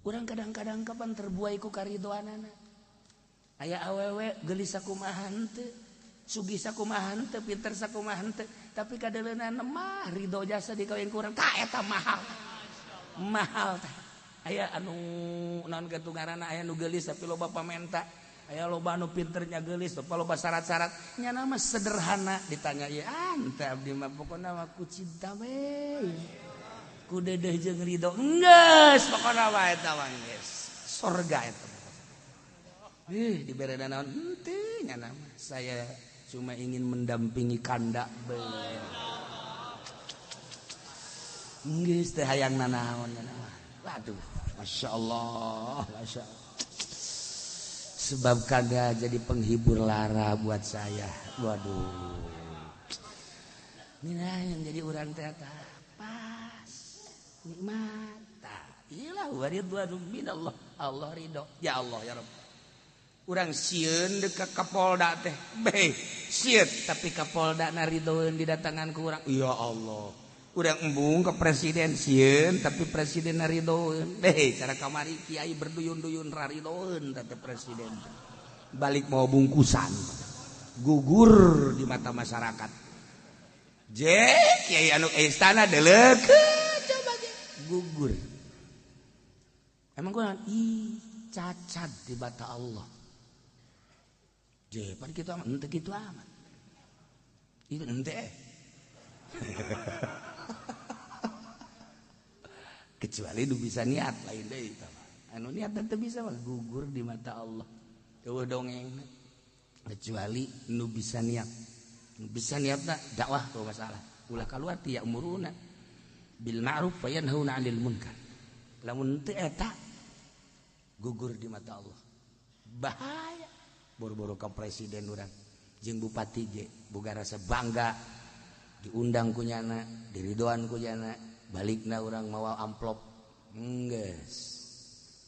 urang kadang-kadang kapan terbuai ku karidoanana. Aya awewe geulis sakumaha henteu, sugih sakumaha henteu, pinter sakumaha henteu, tapi kadeuleunana mah ridho jasa dikawin ku urang, tah eta mahal. Mahal tah. Aya anu naon kitu ngaranna, aya nu geulis tapi loba pamenta. Aya loba anu pinternya geulis tapi loba syarat-syarat. Nyana mah sederhana ditanya ieu ante abdi mah pokona mah ku cinta we. Ku dedeh jeung ridho. Geus pokona mah eta mah geus. Sorga eta. Ih dibere naon henteu nyana mah. Saya cuma ingin mendampingi kanda be. Geus teh hayang nanaon nyana mah. Waduh, Masya Allah, Masya Allah. Sebab kanda jadi penghibur lara buat saya. Waduh. Ini yang jadi urang teh pas nikmat. Iyalah waridwanum minallah. Allah ridho. Ya Allah ya Rabb. Urang sieun deuk ka Kapolda teh. Beh, sieun tapi Kapolda na ridhoeun didatangan ku urang. Ya Allah. Urang embung ke presiden sieun tapi presiden na ridhoeun. Beh, cara kamari kiai berduyun-duyun raridhoeun teh presiden. Balik mau bungkusan. Gugur di mata masyarakat. Je, kiai anu istana deleukeun coba ge gugur. Emang kurang ih cacat di mata Allah. Je, pan kitu amat, henteu kitu amat. Itu henteu. Kecuali nu bisa niat lain deui tah. Anu niat teu bisa mah gugur di mata Allah. Eueuh dongeng. Kecuali nu bisa niat. Nu bisa niatna dakwah tuh masalah. Ulah kaluar ti ya'muruna bil ma'ruf wa yanhauna 'anil munkar. Lamun teu eta gugur di mata Allah. Bahaya. Boro-boro ka presiden urang jeung bupati ge boga rasa bangga diundang ku nyana, diridoan ku nyana, balikna urang mawa amplop. Geus.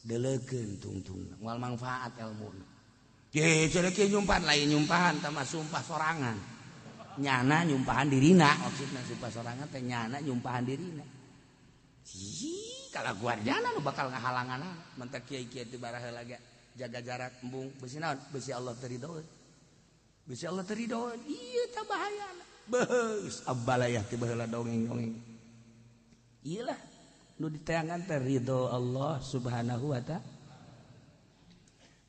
Deleukeun tungtungna, moal manfaat elmuna. Ye cenah kieu nyumpahan lain nyumpahan tah mah sumpah sorangan. Nyana nyumpahan dirina, maksudna sumpah sorangan teh nyana nyumpahan dirina. Ih, kalaguan nyana nu bakal ngahalangan mentak kiai-kiai teu baraheula ge jaga jarak embung besi naon besi Allah teu ridhoeun. Besi Allah teu ridhoeun. Ieu tah bahayana. Beus abalayah ti baheula dongeng-dongeng. Ieu lah nu diteangan teh ridho Allah Subhanahu wa ta'ala.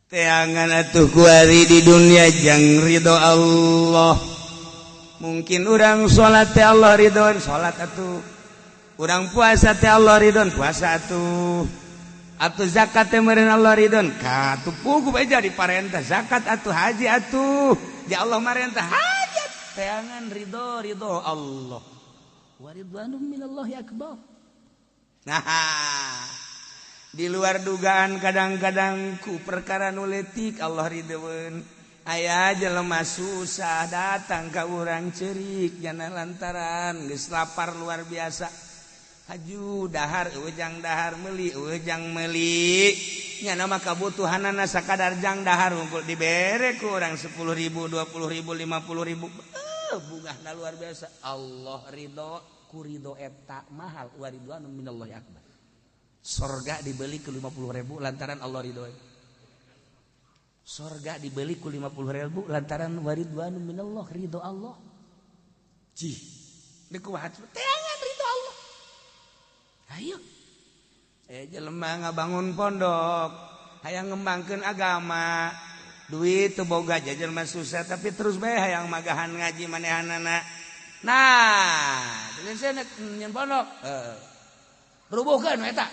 Teangan atuh kuari di dunia jang ridho Allah. Mungkin urang salat teh Allah ridhoeun, salat atuh. Urang puasa teh Allah ridhoeun, puasa atuh. Atuh zakat teh meureun Allah ridhoeun. Ka atuh puguh bae jadi parentah zakat atuh haji atuh. Ya Allah marentah hajat. Teangan ridho ridho Allah. Wa ridwanum minallahi akbar. Nah, di luar dugaan kadang-kadang ku perkara nu leutik Allah ridhoeun. Aya jelema susah datang ka urang ceurik jana lantaran geus lapar luar biasa. Haju dahar eueuh jang dahar meuli eueuh jang meuli. Nyana mah kabutuhanana sakadar jang dahar unggul dibere ku urang 10.000, 20.000, 50.000. Bungahna luar biasa. Allah ridho ku ridho eta mahal wa ridwanun minallahi akbar. Sorga dibeli ku 50.000 lantaran Allah ridho. Sorga dibeli ku 50.000 lantaran waridwanu minallah, ridho Allah. Cih, deuk kumaha teangan ridho Allah. Ayo. Jelema ngabangun pondok, hayang ngembangkeun agama, duit teu boga jelema susah tapi terus bae hayang magahan ngaji manehanana. Nah, saya nyen pondok. Rubuhkeun eta.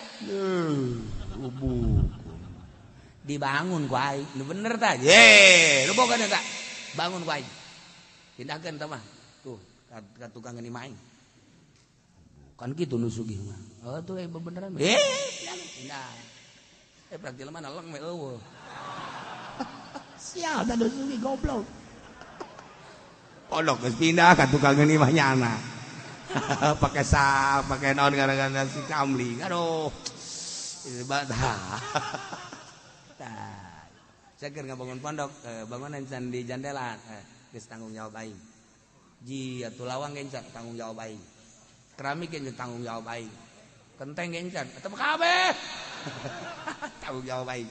Rubuh. Dibangun ku aing. Nu bener tah. Ye, rubuhkeun eta. Bangun ku aing. Pindahkeun tah mah. Tuh, ka tukang imah aing. Kan kitu nu sugih mah. Oh, tuh bebeneran. Pindah. Praktil mah naleng we eueuh. Sial da nu sugih goblok. Pondok geus pindah ka tukang imah nyana. Pakai sak, pakai naon gara-gara si kamling. Aduh. Ibadah. Tah. Saya keur ngabangun pondok, bangunan can di jandela, geus tanggung jawab aing. Ji atuh lawang ge can tanggung jawab aing. Keramik ge tanggung jawab aing. Kenteng ge can, eta kabeh. Tanggung jawab aing.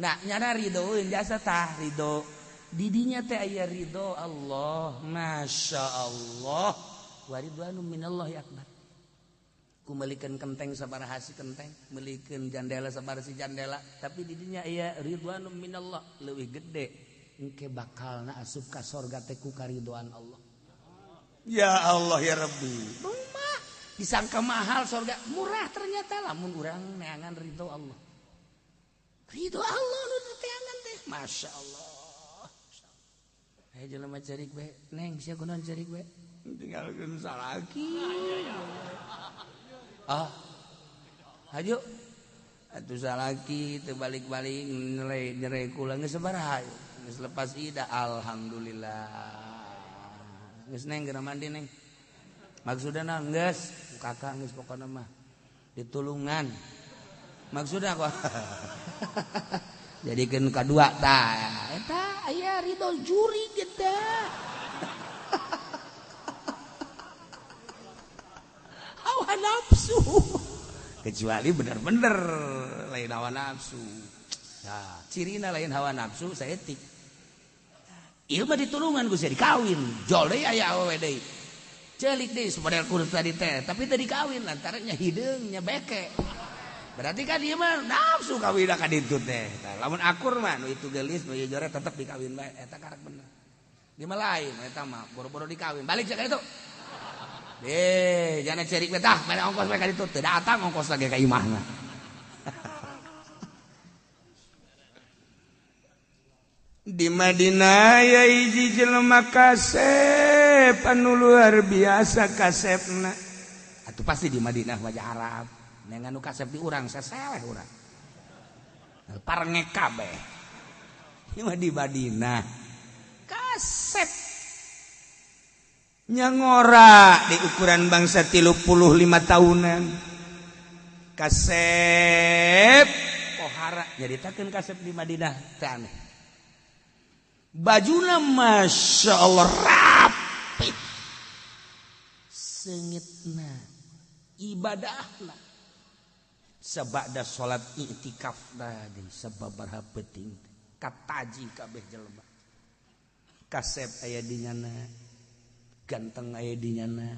Nah, nyana ridhoeun jasa tah ridho. Didinya teh aya ridho Allah, Masya Allah. Waridwanu minallahi akbar. Ku meulikeun kenteng sabaraha si kenteng, meulikeun jandela sabaraha si jandela, tapi didinya aya ridwanu minallah leuwih gede. Engke bakalna asup ka sorga teh ku karidhoan Allah. Ya Allah ya Rabbi. Rumah disangka mahal sorga, murah ternyata lamun urang neangan ridho Allah. Ridho Allah nu teangan teh, Masya Allah. Hayo jelema cerik we, neng sia kunaon cerik we? Tinggalkeun salaki. Ah. Hayu. Atuh salaki teu balik-balik nyere kula geus sabaraha geus lepas ida alhamdulillah. Geus neng geura mandi neng. Maksudna geus kakak geus pokona mah ditulungan. Maksudna kok. Jadikeun kadua tah. Eta aya ridho juri kita. Hawa nafsu. Kecuali bener-bener lain hawa nafsu. Nah, cirina lain hawa nafsu saeutik. Ieu mah ditulungan ku sia dikawin. Jol deui aya awewe deui. Celik deui model kurus tadi teh, tapi teu dikawin lantaran nya hideung nya beke. Berarti kan ieu mah nafsu kawin ka ditu teh. Tah, lamun akur mah nu itu geulis nu ieu jore tetep dikawin bae eta karek bener. Di mah lain eta mah boro-boro dikawin. Balik sia ka ditu. Jangan cerik betah, mana ongkos mereka itu teu datang ongkos lagi ka imahna. Di Madinah ya hiji jelema kasep anu luar biasa kasepna. Atuh pasti di Madinah wajah Arab. Nengan nu kasep di urang saseleh urang. Parengek kabeh. Ieu mah di Madinah. Kasep nyangora di ukuran bangsa 35 tahunan. Kasep pohara nyaritakeun kasep di Madinah teh aneh. Bajuna Masya Allah rapi. Seungitna ibadahna sabada salat i'tikaf tadi sababaraha peuting kataji kabeh jelema. Kasep aya di nyana, ganteng aya di nyana,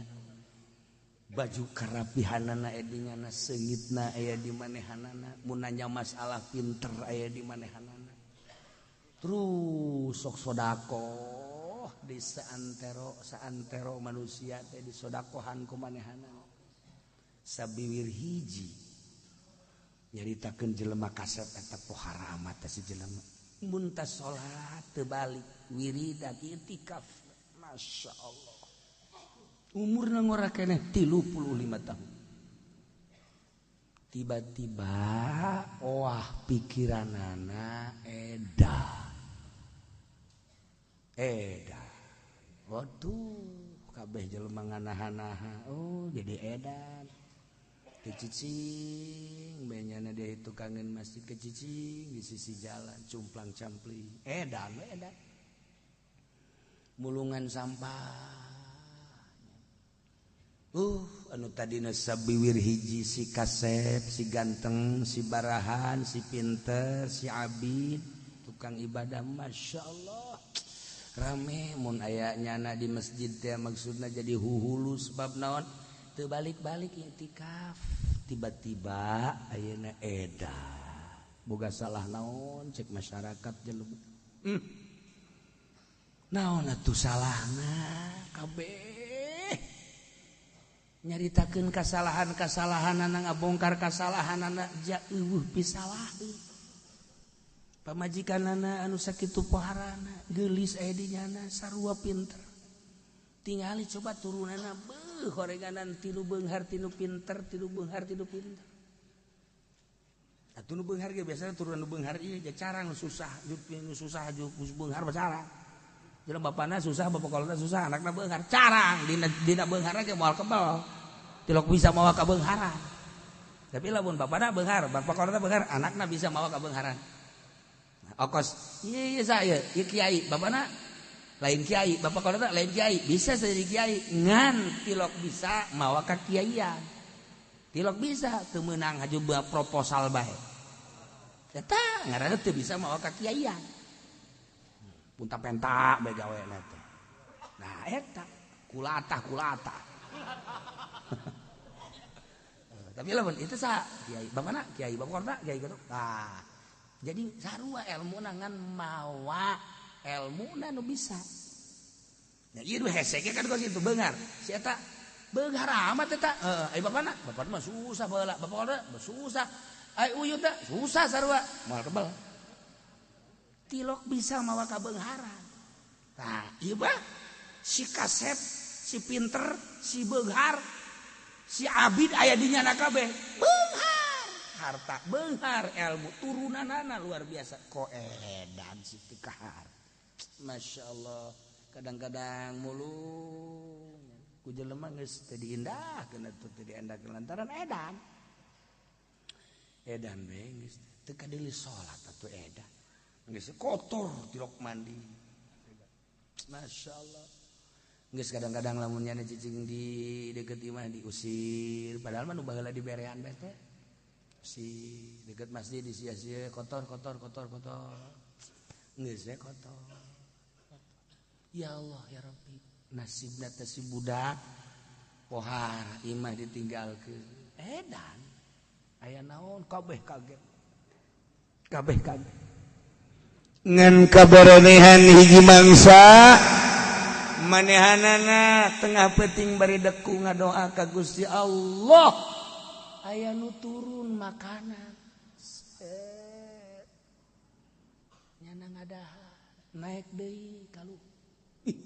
baju karapihanana aya di nyana, seungitna aya di manehanana, mun nanya masalah pinter aya di manehanana. Terus sok sodakoh di saantero manusia teh disodakohan ku manehanana. Sabiwir hiji nyaritakeun jelema kasep eta pohara amat si jelema. Mun tas salat teu balik wiridan i'tikaf. Masya Allah. Umurna ngora keneh 35 tahun. Tiba-tiba oah pikiranana edan. Edan. Waduh, kabeh jelema nganaha-naha. Oh, jadi edan. Kecicing, benyana dia itu kangen masjid kecicing di sisi jalan cumplang-campling. Edan, edan. Mulungan sampah. Anu tadina sabiwir hiji si kasep, si ganteng, si barahan, si pinter, si abid, tukang ibadah, masya Allah. Rame mun aya nyana di masjid teh maksudna jadi huhulu sebab naon teu balik-balik iktikaf. Tiba-tiba ayeuna eda boga salah naon cek masyarakat jelema. Naon atuh salahna kabeh nyaritakeun kasalahan-kasalahanana ngabongkar kasalahanana ja eueuh pisalaheun. Pamajikanana anu sakitu poharana geulis aya di nyana sarua pinter. Tingali coba turunana beuh horenganan tilu beunghar tinu pinter tilu beunghar tinu pinter. Atuh nu beunghar ge biasana turunan nu beunghar ieu ja carang nu susah nu susah geus beunghar mah carang. Jelema bapana susah bapak kolotna susah anakna beunghar carang dina beunghar ge moal kebel. Tilok bisa mawa ka beungharan. Tapi lamun bapana beunghar bapak kolotna beunghar anakna bisa mawa ka beungharan. Okos, iya saya, iya kiai, bapakna lain kiai, bapak kolotna lain kiai, bisa jadi kiai, ngan tilok bisa mawa ka kiaian, tilok bisa teu meunang haju proposal bae, eta ngaranna teu bisa mawa ka kiaian, punta penta bae gawena teh, nah eta kulatah kulata, tapi lamun itu sa kiai, bapakna kiai, bapak kolotna kiai gitu, nah. Jadi sarua ilmu ngan mawa ilmu nu bisa. Ya ieu nu hese ge kan kos kitu beunghar. Si eta beunghar amat eta. Heeh, ai bapana? Bapana mah susah baheula, bapana susah. Ai uyut teh susah sarua, moal kebel. Tilok bisa mawa kabeungharan. Tah, ieu mah si kasep, si pinter, si beunghar, si abid aya di nyana kabeh. Harta beunghar ilmu turunanana luar biasa ko edan si teu kahar. Masya Allah kadang-kadang mulung ku jelema geus teu diindahkeun atuh teu diendahkeun lantaran edan edan we geus teu kadeuli salat atuh edan geus kotor tilok mandi. Masya Allah geus kadang-kadang lamun nyana cicing di deukeut imah diusir padahal mah nu baheula diberean bae teh si deket masjid di sia-sia kotor kotor kotor kotor geus we kotor. Ya Allah ya Rabbi nasibna teh si budak pohar imah ditinggalkeun edan aya naon kabeh kaget kabeh kaget ngan kaberenehan hiji mangsa manehanana tengah peuting bari deku ngadoa ka Gusti Allah aya nu turun makanan nyana ngadahar naik deui ka luhur. Ih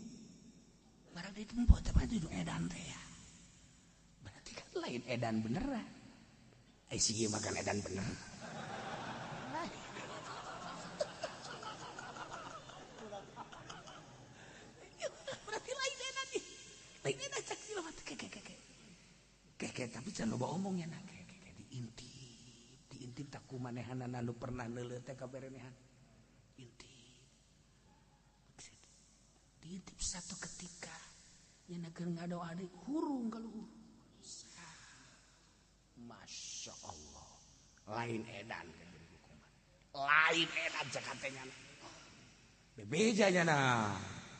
barang ditempo teh mah edan teh ya berarti kan lain edan beneran ai si ieu makan edan bener. Berarti lain edan ih lain edan cak si mah teh keke tapi can loba omong nya na diintip diintip tak ku manehanana nu pernah neuleuh teh kaberenehan intip diintip satu ketika nya keur ngadoa deui hurung ka luhur. Masya Allah lain edan lain edan cek hatenya bebeja nya na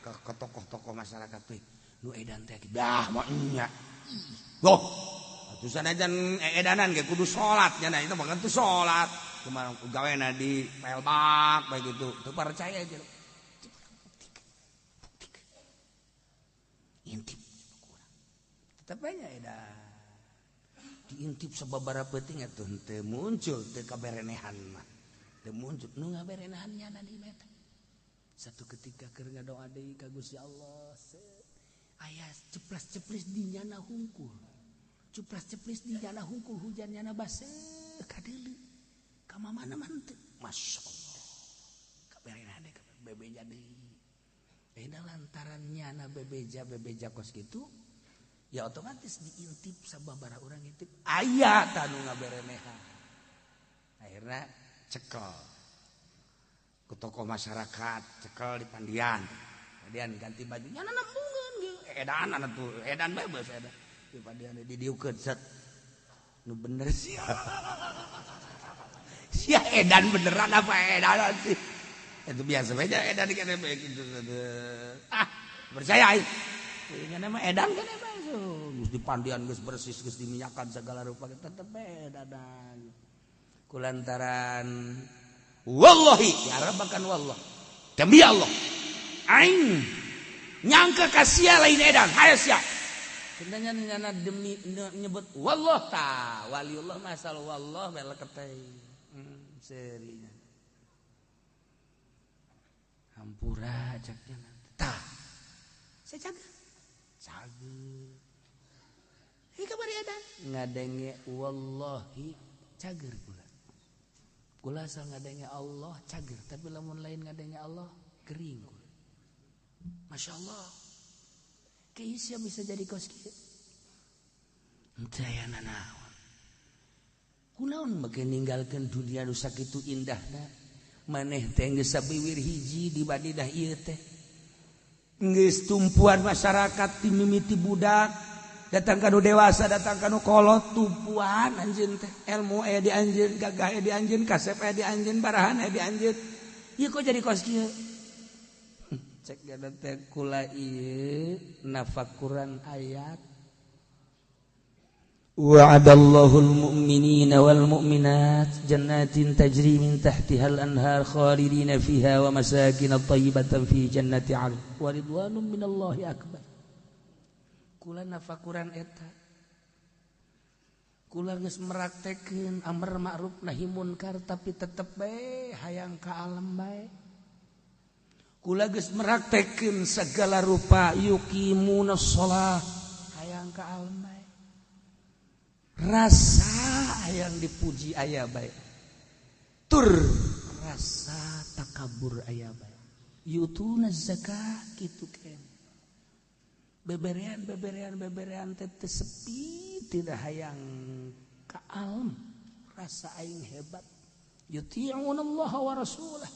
ke tokoh-tokoh masyarakat teh nu edan teh dah mah nya loh atusan aja edanan ge kudu salat nya itu mah teu salat kumaha gawena di pelbak bae gitu teu percaya aja buktikan intip kurang tetep nya edan diintip sababaraha peuting atuh teu muncul teu kaberenehan mah teu muncul nu ngaberenehan nyana di meta. Satu ketika keur ngadoa deui ka Gusti Allah aya ceplas-ceplis di nyana hungkul ceplas-ceplis di nyana hungkul hujan nyana baseuh kadeuleu ka mamana mah henteu. Masya Allah kaberenehan deui bebeja deui beda lantaran nyana bebeja bebeja kos kitu ya otomatis diintip sababaraha urang intip aya tah nu ngaberenehan akhirna cekel ku tokoh masyarakat cekel di pandian pandian ganti baju nyana nembungeun ge edanan atuh edan bae beus edan. Dipandian didiukeun set. Nu bener sia. Sia edan beneran apa edan sih? Itu biasa aja edan kene gitu. Ah, percaya aing. Ini mah edan kene bae so. Geus dipandian geus bersih geus diminyakan segala rupa tetep edan. Kulantaran wallahi ya Arab bahkan wallah. Demi Allah. Aing nyangka ka sia lain edan, hayo sia. Sebenarnya nyana demi nyebut wallah ta waliullah masal wallah meleketeh. Serinya. Hampura caknya tah. Saya jaga. Jaga. Ini kabar edan ngadenge wallahi cager kula. Kula asal ngadenge Allah cager, tapi lamun lain ngadenge Allah kering kula. Masya Allah. Keisya bisa jadi kos kieu. Henteu aya nanaon. Kunaon make ninggalkeun dunia nu sakitu indahna? Maneh teh geus sabiwir hiji di Madinah ieu teh. Geus tumpuan masyarakat ti mimiti budak datang ka nu dewasa, datang ka nu kolot, tumpuan anjeun teh. Ilmu aya di anjeun, gagah aya di anjeun, kasep aya di anjeun, barahan aya di anjeun. Ieu kok jadi kos kieu? Cek gana teh kula ieu nafakuran ayat wa'adallahu al-mu'minina wal mu'minat jannatin tajri min tahtihal anhar khalidina fiha wa masakin thayyibatan fi jannati 'adn wa ridwanum minallahi akbar. Kula nafakuran eta. Kula geus meraktekeun amar ma'ruf nahi munkar tapi tetep bae hayang ka alam bae. Kula geus meraktekeun segala rupa yuqimuna shalah hayang ka alam bae. Rasa hayang dipuji aya bae. Tur rasa takabur aya bae. Yutuna zakat kitu keneh. Beberean beberean beberean teh teu sepi tidak hayang ka alam rasa aing hebat. Yuti'unallaha wa rasulah.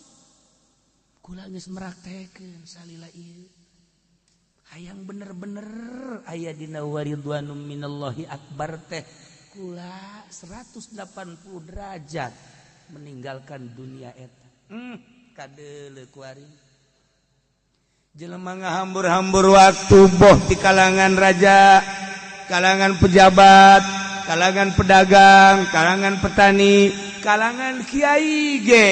Kula geus meraktekeun salila ieu. Hayang bener-bener aya dina waridwanum minallahi akbar teh. Kula 180 derajat meninggalkan dunia eta. Kadeuleu kuari. Jelema ngahambur-hambur waktu boh di kalangan raja, kalangan pejabat, kalangan pedagang, kalangan petani, kalangan kiai ge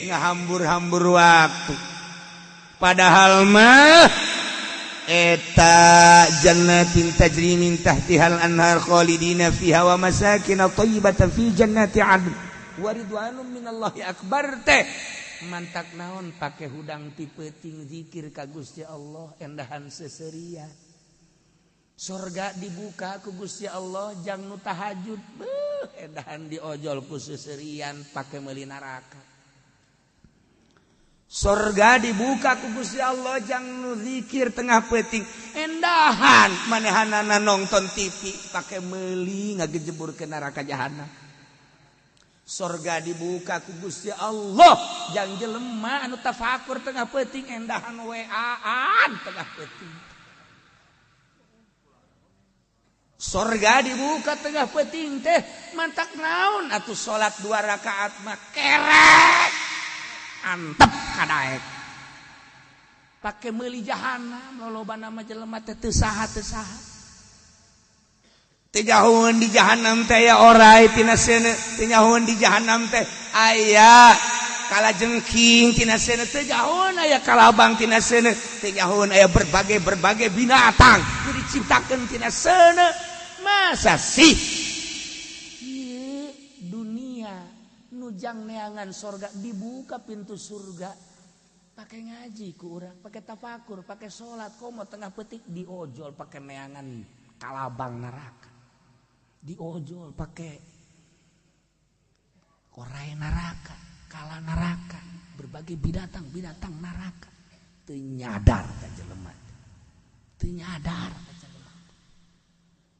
ngahambur-hambur waktu. Padahal mah eta jannatin tajri min tahtihal anhar khalidina fiha wa masakin thayyibatan fi jannati 'adn wa ridwanum minallahi akbar teh. Mantak naon pake hudang ti peuting zikir ka Gusti Allah endahan seserian. Sorga dibuka ku Gusti Allah jang nu tahajud beuh endahan diojol ku seserian pake meuli neraka. Sorga dibuka ku Gusti Allah jang nu zikir tengah peuting endahan manehanana nonton TV pake meuli ngagejebur ke neraka jahanam. Sorga dibuka ku Gusti Allah jang jelema anu tafakur tengah peuting endahan WA-an tengah peuting. Sorga dibuka tengah peuting teh mantak naon atuh salat 2 rakaat mah kerek antep kadaek. Pake meuli jahanam lolobana mah jelema teh teu saha teu saha. Teu nyahoeun di jahanam teh aya orai tina seuneu, teu nyahoeun di jahanam teh aya kalajengking tina seuneu, teu nyahoeun aya kalabang tina seuneu, teu nyahoeun aya berbagai-berbagai binatang nu diciptakeun tina seuneu. Masa sih ieu dunia nu jang neangan sorga dibuka pintu surga pakai ngaji ku urang, pakai tafakur, pakai salat, komo tengah petik diojol pakai neangan kalabang neraka. Diojol pakai korai neraka, kala neraka, berbagai binatang-binatang neraka. Teu nyadar ka jelema. Teu nyadar ka jelema.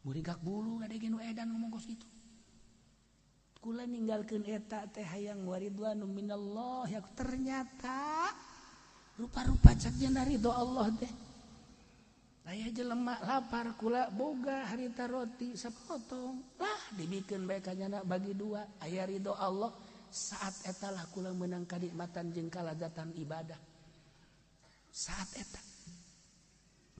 Muringkak bulu ngadegin nu edan ngomong kos kitu. Kula ninggalkeun eta teh hayang waridwanu minallah ya ternyata rupa-rupa cak ridho Allah teh. Aya jelema lapar kula boga harita roti sapotong lah dibikeun bae ka nyana bagi dua aya ridho Allah saat eta lah kula meunang kanikmatan jeung kalazatan ibadah saat eta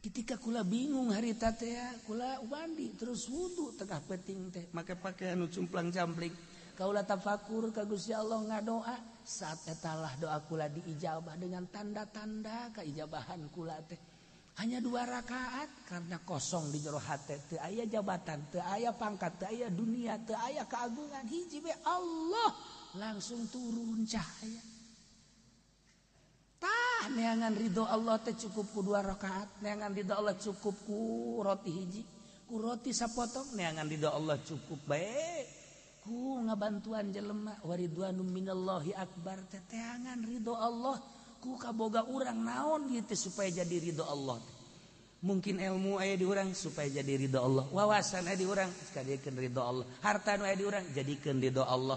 ketika kula bingung harita teh kula mandi terus wudu tengah peuting teh make pakaian nu cumplang-campling kaula tafakur ka Gusti Allah ngadoa saat eta lah doa kula diijabah dengan tanda-tanda kaijabahan kula teh hanya 2 rakaat karena kosong di jero hate teu aya jabatan teu aya pangkat teu aya dunia teu aya keagungan hiji be Allah langsung turun cahaya tah neangan ridho Allah teh cukup ku 2 rakaat neangan ridho Allah cukup ku roti hiji ku roti sapotong neangan ridho Allah cukup bae ku ngabantuan jelema waridwanum minallahi akbar teh teangan ridho Allah ku kaboga urang naon ieu teh supaya jadi ridho Allah. Mungkin ilmu aya di urang supaya jadi ridho Allah, wawasan aya di urang jadikeun ridho Allah, harta nu aya di urang jadikeun ridho Allah.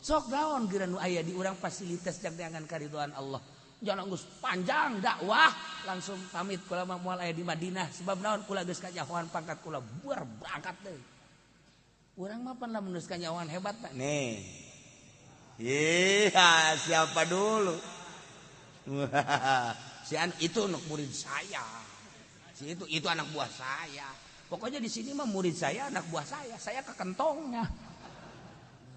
Sok naon geura nu aya di urang fasilitas jang neangan karidhoan Allah. Jangan geus panjang dakwah langsung pamit kula mah moal aya di Madinah sebab naon kula geus kanyahoan pangkat kula buar berangkat deui. Urang mah pan lamun geus kanyahoan hebat tah. Nih. Iya, siapa dulu? Si an itu anak murid saya, si itu anak buah saya. Pokoknya di sini mah murid saya, anak buah saya ke kentongnya.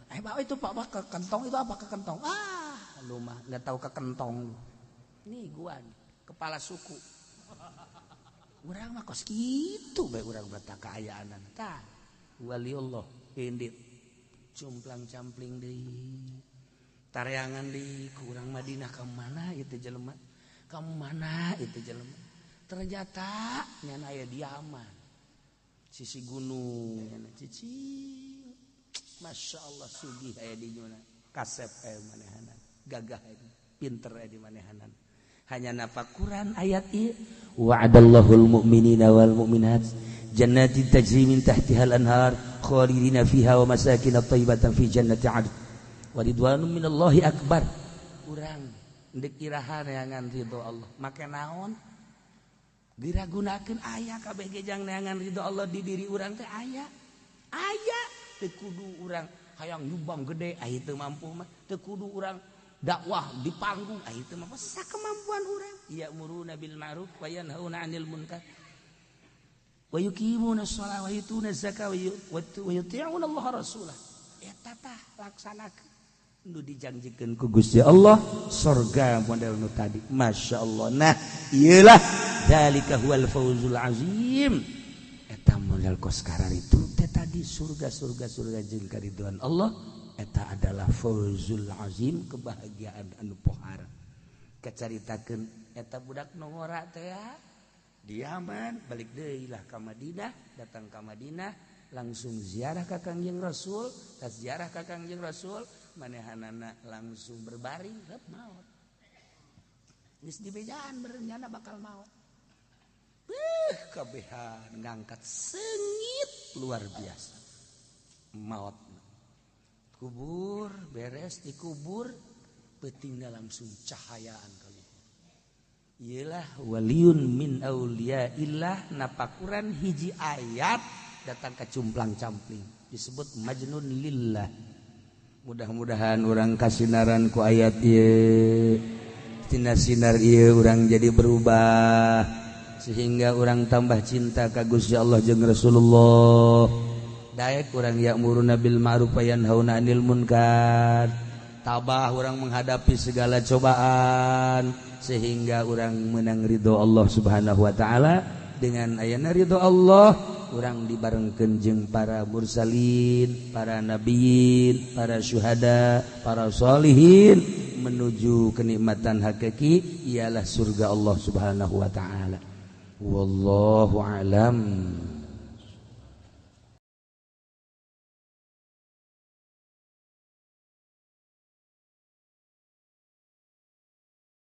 Pak itu Pak ke kentong itu apa ke kentong? Ah, lu mah nggak tahu ke kentong lu. Nih gua nih, kepala suku. Urang mah kos kitu bae urang bata kaayaanan. Tah, waliullah indit cumplang-campling deui. Tareangan di kurang Madinah ke mana itu jelema, ke mana itu jelema. Ternyata nyana aya di Yaman, sisi gunung nyana cicing. Masya Allah sugih aya di nyuna, kasep aya manehanan, gagah aya, pinter aya di manehanan. Hanya nafakuran ayat ieu wa'adallahu mu'minina wal mu'minat jannatin tajri min tahtihal anhar khalidina fiha wa masakin thayyibatan fi jannati 'adn. Waridwanum minallahi akbar. Urang ndek iraha neangan ridho Allah. Make naon? Diragunakeun aya kabeh ge jang neangan ridho Allah di diri urang teh aya. Aya teu kudu urang hayang nyumbang gede aya teu mampu mah. Teu kudu urang dakwah di panggung aya teu mampu sakemampuan urang. Ya'muruna bil ma'ruf wa yanhauna 'anil munkar. Wa yuqimuna shalah wa yutuna zakah wa yuti'una Allah rasulah. Eta tah laksanakeun. Nu dijanjikeun ku Gusti Allah surga model nu tadi. Masya Allah. Nah iyalah dzalika huwal fawzul azim. Eta model kos kararitu teh tadi surga surga surga jeung karidhoan Allah eta adalah fawzul azim, kebahagiaan anu pohara. Kacaritakeun eta budak nu ngora teh ya diaman balik deui lah ka Madinah, datang ka Madinah langsung ziarah ka Kangjeng Rasul, tas ziarah ka Kangjeng Rasul manehanana langsung berbaring rep maot. Geus dibejaan berencana bakal maot. Kabehan ngangkat sengit luar biasa. Maot. Kubur beres dikubur peutingna langsung cahayaan kaluhur. Iyalah waliun min auliyaillah napakuran hiji ayat datang ke cumplang-campling disebut majnun lillah. Mudah-mudahan orang kasinaran ku ayat ieu tina sinar ieu urang jadi berubah sehingga orang tambah cinta ka Gusti Allah jeung Rasulullah. Daek urang ya'muruna bil ma'ruf wa yanhauna 'anil munkar. Tabah urang menghadapi segala cobaan sehingga urang menang ridho Allah Subhanahu wa taala. Dengan ayana ridho Allah urang dibarengkeun jeung para mursalin, para nabiyin, para syuhada, para sholihin menuju kenikmatan hakiki ialah surga Allah Subhanahu wa taala. Wallahu alam.